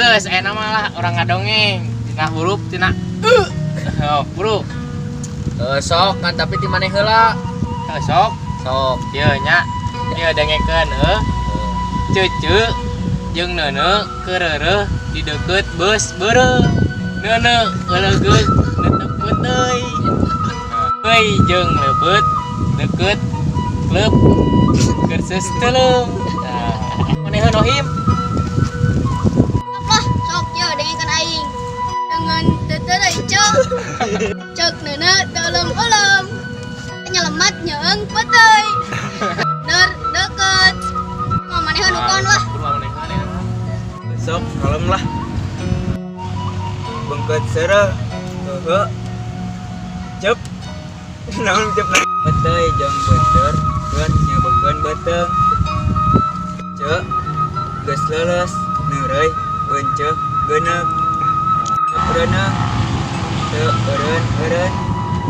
Geus aya nama lah orang ngadongeng tina huruf tina e. Oh, bro. Sok kan tapi ti maneh heula. Sok. Sok. Ieu nya. Ieu dengekeun heuh. Cece jeung neuneu keureureeh di deukeut beus beureum. Neuneu euleugeug netep peuteuy. Euy jeung leubeut deukeut klub keur seusteuleum. Nah, maneh Nohim? Apa? Sok yo dengekeun aing. Dengan teteureuy cok. Cok neuneu teu ulem-ulem. Nyelemat nyeung peuteuy. Der deukeut. Mau maneh nukon lah. Sok kalem lah. Bengket seureuh. Heuheu. Cep. Naon cep peuteuy jeung beuteur keun nyebeukeun beuteung. Ceu geus leuleus neureuy beunceuh geuneuk. Reuneuh teu eureun-eureun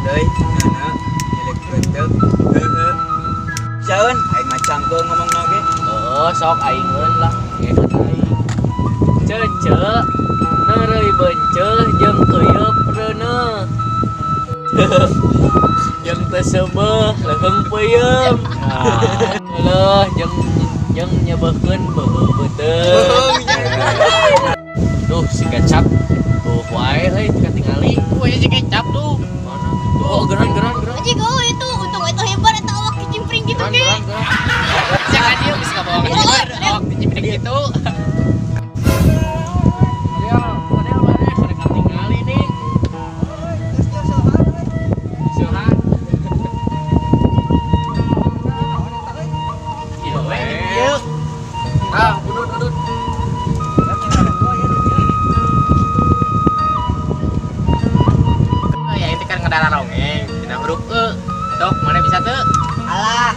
deui neuneu nyelek beuteung heuheu. Saeun aing mah cangkeung ngomongna ge. Heeh, sok aingeun lah. Ngekeun aing. Cece neureuy beunceuh jeung keuyeup reuneuh. Jeung teu seubeuh leuheung peuyeum. Leuh jeung jeung nyebeukeun beuheuh beuteung. Duh, si kecap. Tuh wae euy katingali. Tuh aya si kecap tuh. Mana? Tuh, geran geran geran. Anjing oh itu untung itu hebat eta awak kicimpring gitu Geran ge. geran geran. Jangan dia bisa kabawa ka hiber. Awak dicimpring gitu. Ya, padahal mana kada katingali nih. Suhan. Ieu we ieu. Ah, udut udut. Oh, ya itu kan ngedara rongeng tina huruf e. Sok mana bisa teu? Alah,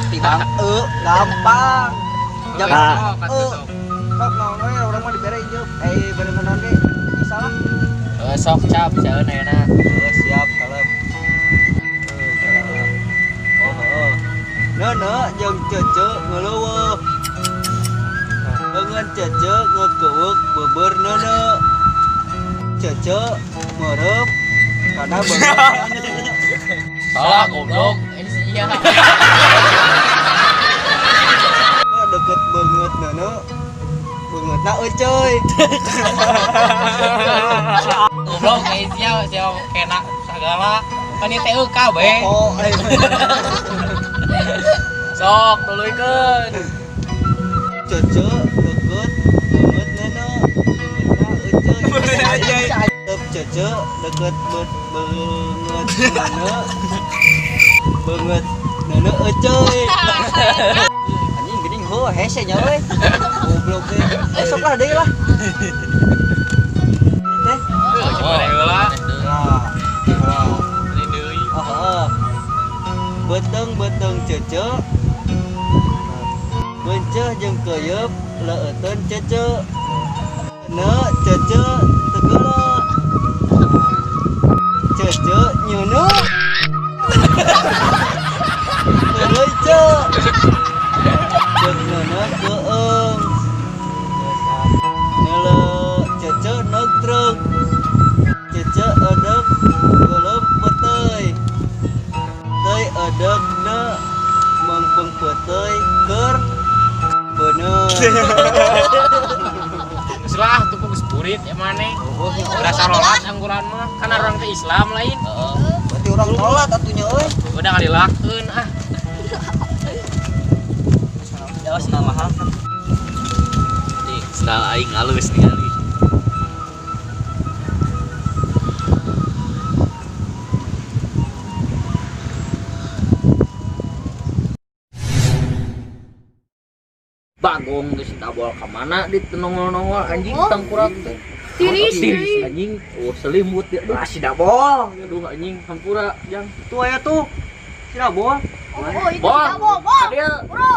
tibang e gampang. Jangan Sok atuh e. sok. Sok naon we urang mah dibere ieu. Bere naon ge bisa lah. Sok cap saeun ayeuna. Oh, siap kalem. Kalem. Oh, heeh. Neuneu jeung cece ngeuleuweuh. Leungeun cece ngekeuweuk beubeur neuneu. Cece meureub kana beungeut neuneu. Salah goblok. Ini si iya. Deket beungeut neuneu. Beungeutna euceuy. Goblok kayak sia sia kena segala. Kan ieu teh EK be. Oh, Sok tuluikeun. Cece deket beungeut neuneu. Beungeutna euceuy. Cece deket beungeut neuneu. Beungeut neuneu euceuy. Anjing geuning heuh hese nya euy. Goblok teh. Sok lah deui lah. Teh. Coba deui heula. Lah. Lah. Ini deui. Oh, heeh. Beuteung-beuteung cece. Beunceuh jeung keuyeup leueuteun cece. Ne cece tegeuleuh. Cece nyeuneu. Heureuy ce. Ceuk neuneu keueung. Neuleu cece neug treug. Cece eudek geuleum peuteuy. Teuy eudek ne meungpeung peuteuy keur beuneu. Geus lah tuh geus burit ya maneh. Udah sarolat angguran mah kan orang teh Islam lain. Heeh. Berarti urang sholat atunya euy. Udah ngalilakeun ah. Ya sendal mahal. Nih, sendal aing halus ningali. Bagong geus dabol ka mana di nongol-nongol anjing Oh. tangkurak teh. Tiris Tiris deui. anjing. Oh, selimut ya. Aduh, Ah si dabol. aduh anjing hampura jang. Tuh aya tuh. Si dabol. Oh, itu Bol. si Dabol, bol. Adil. Bro.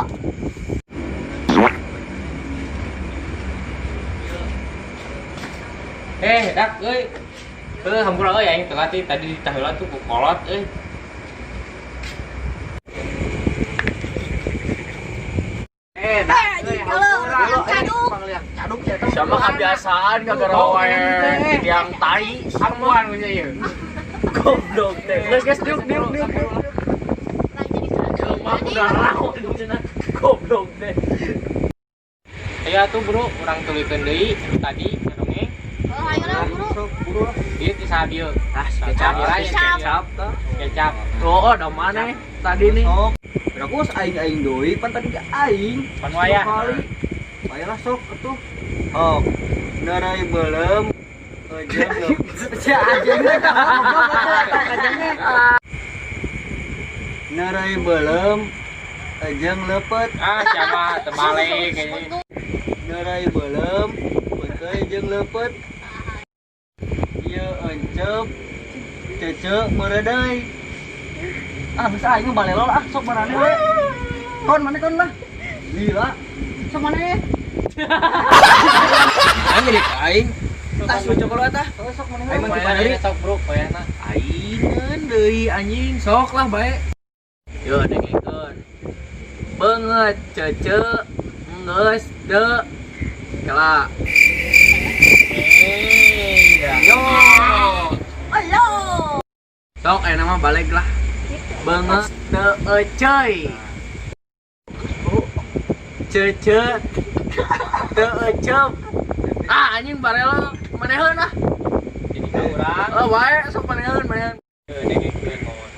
Dak euy. Heuh hampura euy aing telat tadi ditaheula tuh ku kolot euy. Dak Anjing, kalau caduk. Caduk ya teh. Sama kebiasaan gara-gara wae yang tai Ampuan punya ieu. Goblok teh. Geus geus diuk diuk diuk. Nah, jadi Mah udah rawan cenah. Goblok teh. Ayo atuh bro, urang tuluykeun deui anu tadi ngadongeng. Oh, ayo lah buru. Sok buru lah. Ieu ti saha dieu? Ah, Kecap. Kecap. Kecap. Kecap. Oh, ada mana tadi nih? Sok. Berakus aing-aing deui pan tadi ge aing. Pan wayah. Kali. Bayalah sok atuh. Sok. Neureui beuleum jeung Si anjingnya goblok atuh anjingnya. Neureui beuleum jeung leupeut. Ah, siapa terbalik kayaknya. Neureui beuleum peuteuy jeung leupeut. Ieu enceup cece meureudeuy. Ah, geus aing mah balelol ah, sok marane we. Kon mana kon lah. Gila. Sok mana? Aing jadi aing. Tas lu coklat ah. Oh, sok mana Aing mah Wayahna teu sok bro, wayahna. Aingeun deui anjing, sok lah bae. Yo dengekeun. Beungeut cece geus de kela. Eh, ya. Yo. Halo. Sok aya mah balik lah. Beungeut teu eceuy. Cece teu eceup. Ah anjing barelo maneheun ah. Jadi ka urang. Oh bae sok maneheun maneheun. Heuh, dengekeun mohon.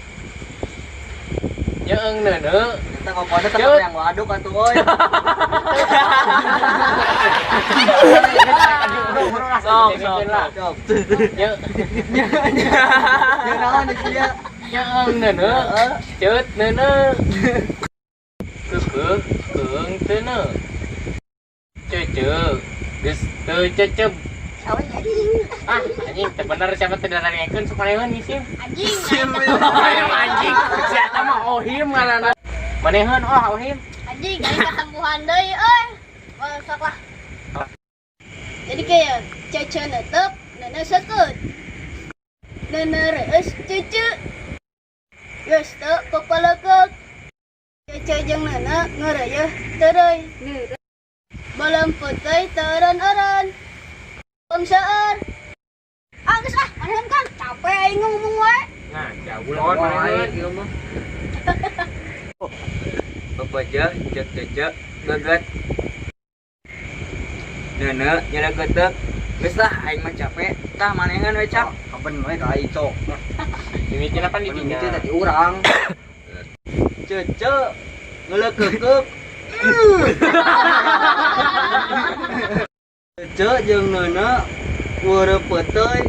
Nyeung neuneu. Kita ngopone tetep yang waduk atuh euy. Sok sok. Dengekeun lah. Sok. Nye Ya naon di dia. nyeung neuneu. Ceut neuneu. Keukeuh keung teuneu. Cece geus teu cecep. Sawa anjing. Ah, anjing teu bener siapa teu darengekeun sok maneheun ieu. Anjing. Ohim anjing. Siapa mah ohim ngaranna. Maneheun oh ohim. Anjing, aing katempuhan deui euy. Oh, sok lah. Jadi kayak cece netep, neuneu seukeut. Neuneu reueus cece. Geus teu pepelekeuk. Cece jeung neuneu ngeureuyeuh teureui. Beuleum peuteuy teu eureun-eureun. Beuleum seueur. Ah, geus ah, maneheun kan capek aing ngomong wae. Nah, jauh lawan maneheun. Ieu mah. Bebejeuh jeung cece geget. Neuneu nyeleukeuteup. Geus lah aing mah capek. Tah maneheun we cak. Kaben we ka aing sok. Mimitina pan di dinya. Mimiti tadi urang. Cece ngeleukeukeuk. Cece jeung neuneu weureuh peuteuy.